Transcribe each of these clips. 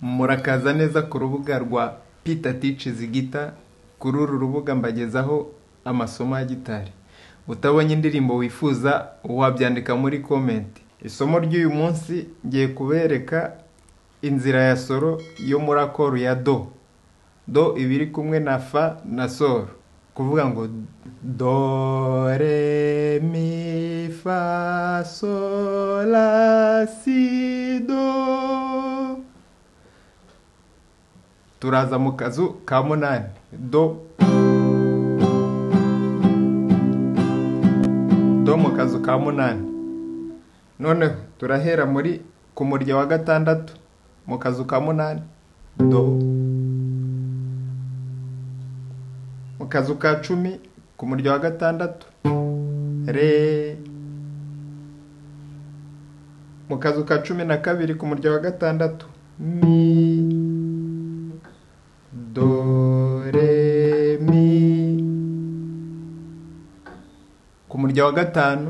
Murakaza neza ku rubuga rwa Peter Teaches Guitar. Kuri uru rubuga mbagezaho amasomo ya gitari. Utabonye indirimbo wifuza wabyandika muri comment. Isomo ry'uyu munsi ngiye kubereka inzira ya solo yo muri accord ya do. Do iba iri kumwe na fa na sol. Kuvuga ngo do re mi fa sol la si do. Turaza mu kazu ka munani do, do mu kazu ka munani. Noneho turahera muri ku murya wa gatandatu mu kazu ka munani do, mu kazu ka 10 ku murya wa gatandatu re, mu kazu ka 12 ku murya wa gatandatu mi, do re mi, ku murya wa 5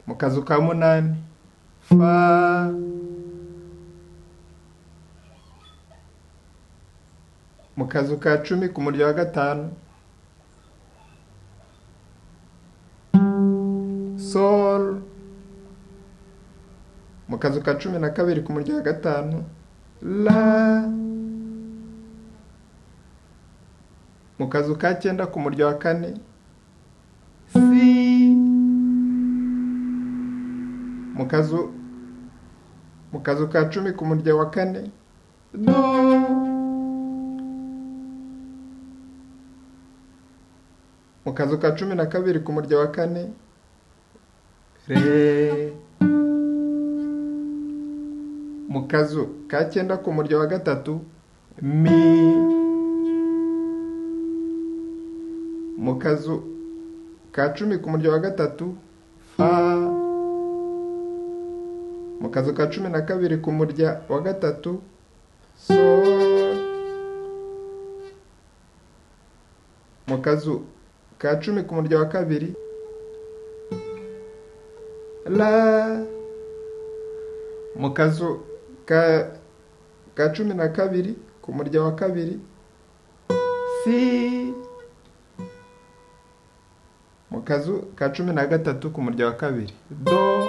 mu kazu ka 8 fa, mu kazu ka 10 ku murya wa 5 sol, mu kazu ka 12 ku murya wa 5 la, mu kazu ka 9 ku murya wa 4 si, mu kazu ka 10 ku murya wa 4 do, mu kazu ka 12 ku murya wa 4 re, mu kazu ka 9 ku murya wa 3 mi, mu kazu ka 10 ku murya wa 3 fa, mu kazu ka 12 ku murya wa 3 sol, mu kazu ka 10 ku murya wa 2 la, mu kazu ka 12 ku murya wa 2 si, mu kazu ka 13 ku murya wa 2 do.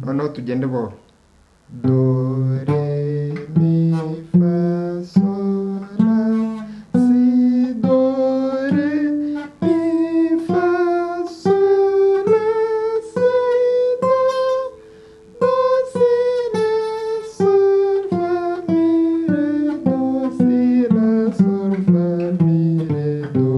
Noneho tugende buhoro. Do re mi fa sol la si do re mi fa sol la si do, do si la sol fa mi re do si la sol fa mi re do.